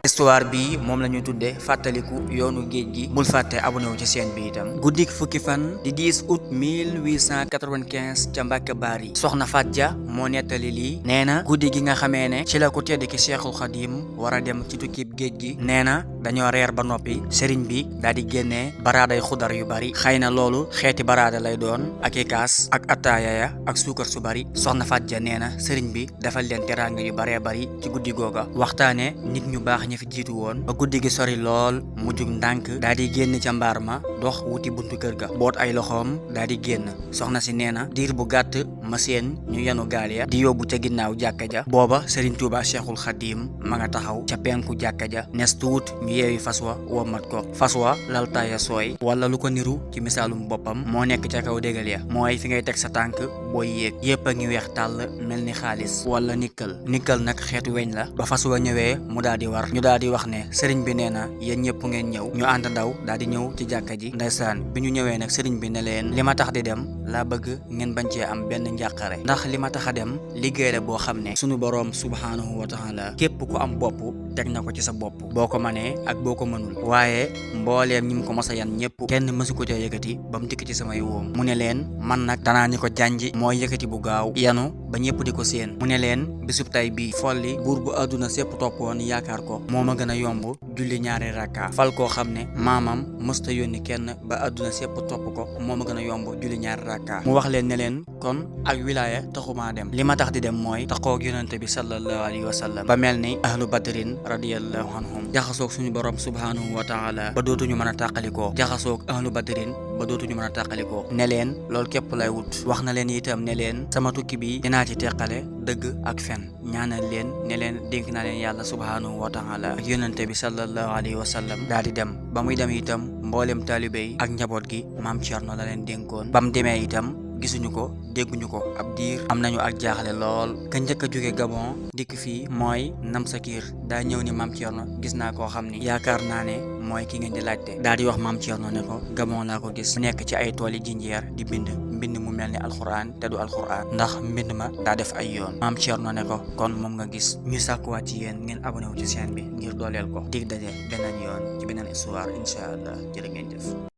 histoire bi moom la ñu tudde fàttaliku yoonu géej gi bul fàtte abonné wu ci chaîne bi itam. guddik fukki fan di 10 août 1895 ca Mbàkke Baari soxna Faat Ja moo nettali lii nee na guddi gi nga xamee ne ci la ko tedd ki Cheikhul Khadim war a dem ci tukkib géej gi nee na dañoo reer ba noppi sëriñ bi daal di génnee baraaday xudar yu bari xëy na loolu xeeti baraada lay doon ak i kaas ak attaaya ya ak suukar su bari soxna Faat Ja nee na sëriñ bi defal leen teraanga yu baree bari ci guddi googa waxtaane nit ñu baax ñi fi jiitu woon ba guddi gi sori lool mu jug ndànk daal di génn ca mbaar ma dox wuti buntu kër ga boot ay loxoom daal di génn soxna si nee na diir bu gàtt ma seen ñu yenu gaal ya di yóbbu ca ginnaaw jàkka ja booba Serigne Touba Cheikhul Khadim ma nga taxaw ca penku jàkka ja nes tuut ñu yeewi fas wa wommat ko fas wa laltaaya sooy wala lu ko niru ci misaalum boppam moo nekk ca kaw dégal ya mooy fi ngay teg sa tànk booy yéeg yépp a ngi weex tàll mel ni xaalis wala nikkal nag xeetu weñ la ba fas wa ñëwee mu daal di war ñu daal di wax ne sëriñ bi nee na yéen ñëpp ngeen ñëw ñu ànd ndaw daal di ñëw ci jàkka ji ndeysaan bi ñu ñëwee nag sëriñ bi ne leen li ma tax di dem laa bëgg ngeen bañ cee am benn njàqare ndax li ma tax a dem liggéey la boo xam ne sunu boroom subhaanahu wa taala képp ku am bopp teg na ko ci sa bopp boo ko manee ak boo ko mënul waaye mbooleem ñi mu ko mos a yan ñëpp kenn mësu ko ca yëkkati ba mu dikk ci samay wóom mu ne leen man nag danaa ni ko jànji mooy yëkkati bu gaaw yanu ba ñëpp di ko séen mu ne leen bisub tay bii folli buur bu àdduna sépp toppoon yaakaar ko moo ma gën a yomb julli ñaari rakka fal koo xam ne maamam mësta yónni kenn ba àdduna sépp topp ko moo ma gën a yomb julli ñaari rakka mu wax leen ne leen kon ak wilaaya taxumaa dem li ma tax di dem mooy taxoog yonente bi sallallahu alayhi wa sallam ba mel ni ahlu badrin radiyallahu anhum jaxasoog suñu borom subhanahu wa taala ba dootuñu mën a tàqalikoo jaxasoog ahlu badrin ba dootuñu mën a tàqalikoo ne leen loolu képp lay wut wax na leen itam ne leen sama tukki bi dinaa ci teqale dëgg ak fen ñaanal leen ne leen dénk naa leen yàlla subhanahu wa taala ak yonente bi sallallahu alayhi wa sallam daal di dem ba muy dem itam mboolem taalibe yi ak njaboot gi maam Cerno la leen dénkoon ba mu demee itam gisuñu ko dégguñu ko ab diir am nañu ak jaaxle lool ka njëkk a jóge Gabon dikk fii mooy Namsakir daa ñëw ni maam Cerno gis naa koo xam ni yaakaar naa ne mooy ki ngeen di laajte daal di wax maam Cerno ne ko Gabon laa ko gis mu nekk ci ay tool yi jinjeer di mbind mu mel ni alxuraan te du alxuraan ndax mbind ma daa def ay yoon maam Cerno ne ko kon moom nga gis ñu sàkkuwaat ci yéen ngeen abonné wu ci chaîne bi ngir dooleel ko dig daje beneen yoon ci beneen histoire incha allah jërë ngeen jëf